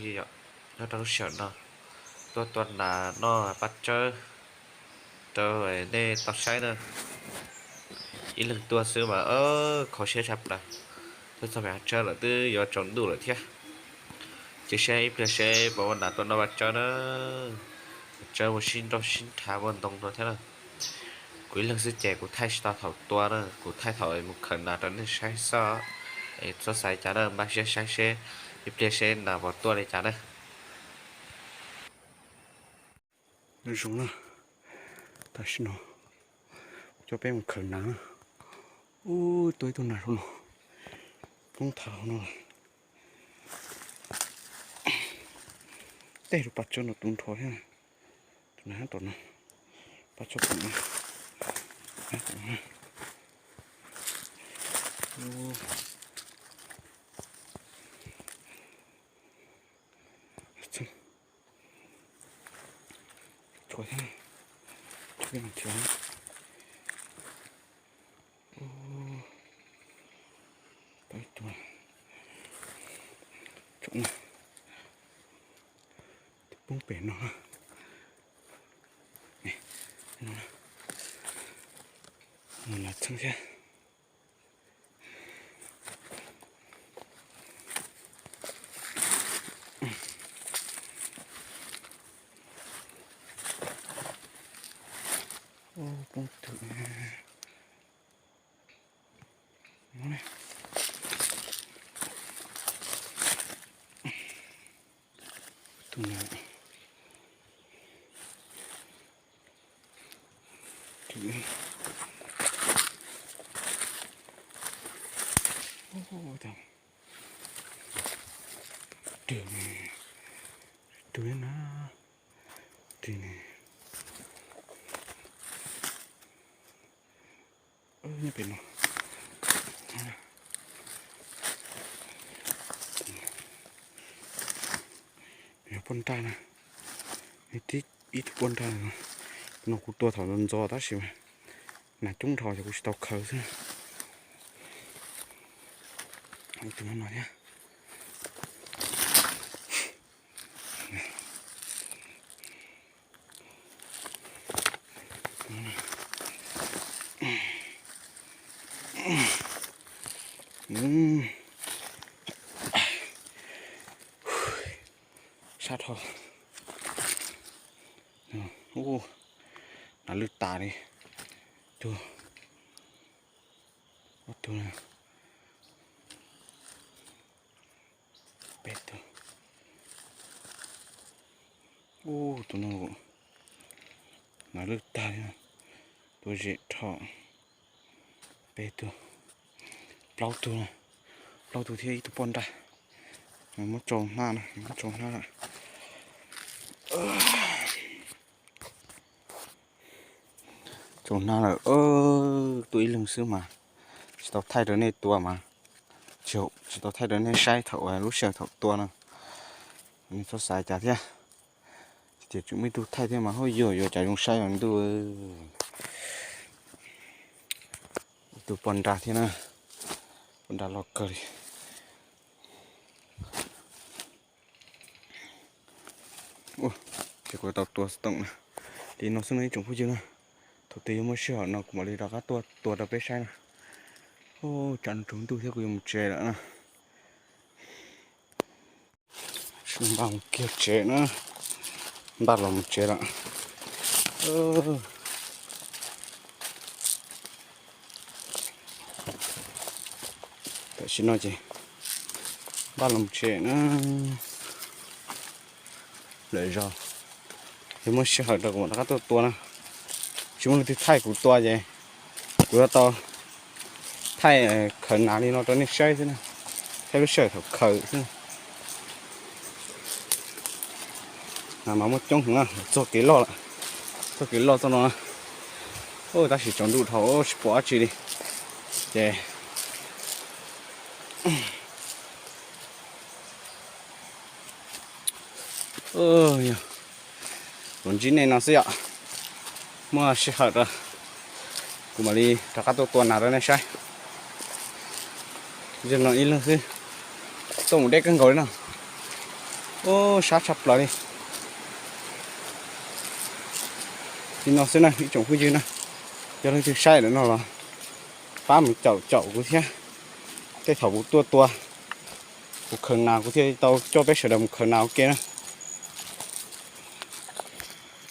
Yog nyob rau lub sij hawm no tuaj tua nas noj paj tsawb rau nej tau saib na. Ib leeg tuaj xwb mas kho siab tshaj plaws. Tuaj txog pem hav tsawb lawm twb yuav tsaus ntuj lawm thiab. Cia saib ib pliag seb puas muaj nas tuaj noj paj tsawb na. Paj tsawb muaj sib nrauj sib nrhav muaj ntoo rau thiab na. Kuv ib leeg xwb ces kuv thaij tsis tau thaum tua na, kuv thaij thaum mus khaws nas rau nej saib xwb. Txhob xav cas na, npaj siab saib seb ib pliag seb nas puas tuaj li cas na. Nyob zoo na, tam sim no kuv coj peb mus khaws nas na. Ub, tuaj ib tug nas hauv no, poob thav hauv no. Tej lub pas tso no tu nrho thiab. Tus nas tom no, pas tso tom no. Txhob, tshuav thiab, tshuav thiab. Tau ib tug, tsoom no, tus poob pem no, no, no las txheeb thiab. Ub, poob twg no. Tus no, tus, ub, tus no, tus no na, tus no. Nyob pem no. Yog poj nraj na, tib ib tug poj nraj no. No kuv tua thaum ntxov tab sis mas nas coob dhau ces kuv tsis tau khaws xwb. Tus no no thiab. Sab dhau. Ub, nas lwj tas li. Tug, ob tug, peb tug. Ub, tus no nas lwj tag li, tua zem dhau. Peb tug, plaub tug, plaub tug thiab ib tug poj nraj. Muab tsau hnab na, muab tsau hnab lawm. Tsau hnab lawm, tuaj ib leeg xwb mas tsis tau thaij rau nej tua mas, tsis tau thaij rau nej saib thaum lub sij hawm thaum tua no. Nej txhob xav cas thiab, tias tseem muaj ib tug thaij thiab mas hauj yuag yuav cas zoo saib os ntuj. Ib tug poj nraj thiab na, poj nraj loj kawg li. Ces kuv tau tua xov tooj na, li no xwb no ib tsoom phooj ywg na. Thaum twg yuav muaj sij hawm no kuv mam li rov qab tuaj tua rau peb saib na. Tsam no tsaus ntuj thiab kuv yuav mus tsev lawm na. Npaj mus kiag tsev na, npaj los mus tsev lawm. Tam sim no ces npaj los mus tsev na. Lwm zaus yog muaj sij hawm rau kuv mam rov qab tuaj tua na. Tsis muaj leej twg thaij kuv tua ces kuv yuav tau thaij khaws nas li no rau nej saib xwb na. Thaij lub sij hawm thaum khaws xwb. Nas mas muaj coob heev na, txog kev loj lawm, txog kev loj txoj no na. Tab sis tsaus ntuj dhau tsis pom dab tsi li. Ces yog los ntsib nej no xwb yom. Muaj sij hawm rau kuv mam li rov qab tuaj tua nas rau nej saib. Zaum no ib leeg xwb, tuaj mus deb kawg nkaus li no. Sab tshaj plaws li. Li no xwb na ib tsoom phooj ywg na, yog leej twg saib lawm no los pab mus caum caum kuv thiab. Tej thaum kuv tuaj tua, kuv khaws nas kuv thiaj tau coj peb sawv daws mus khaws nas ua ke na.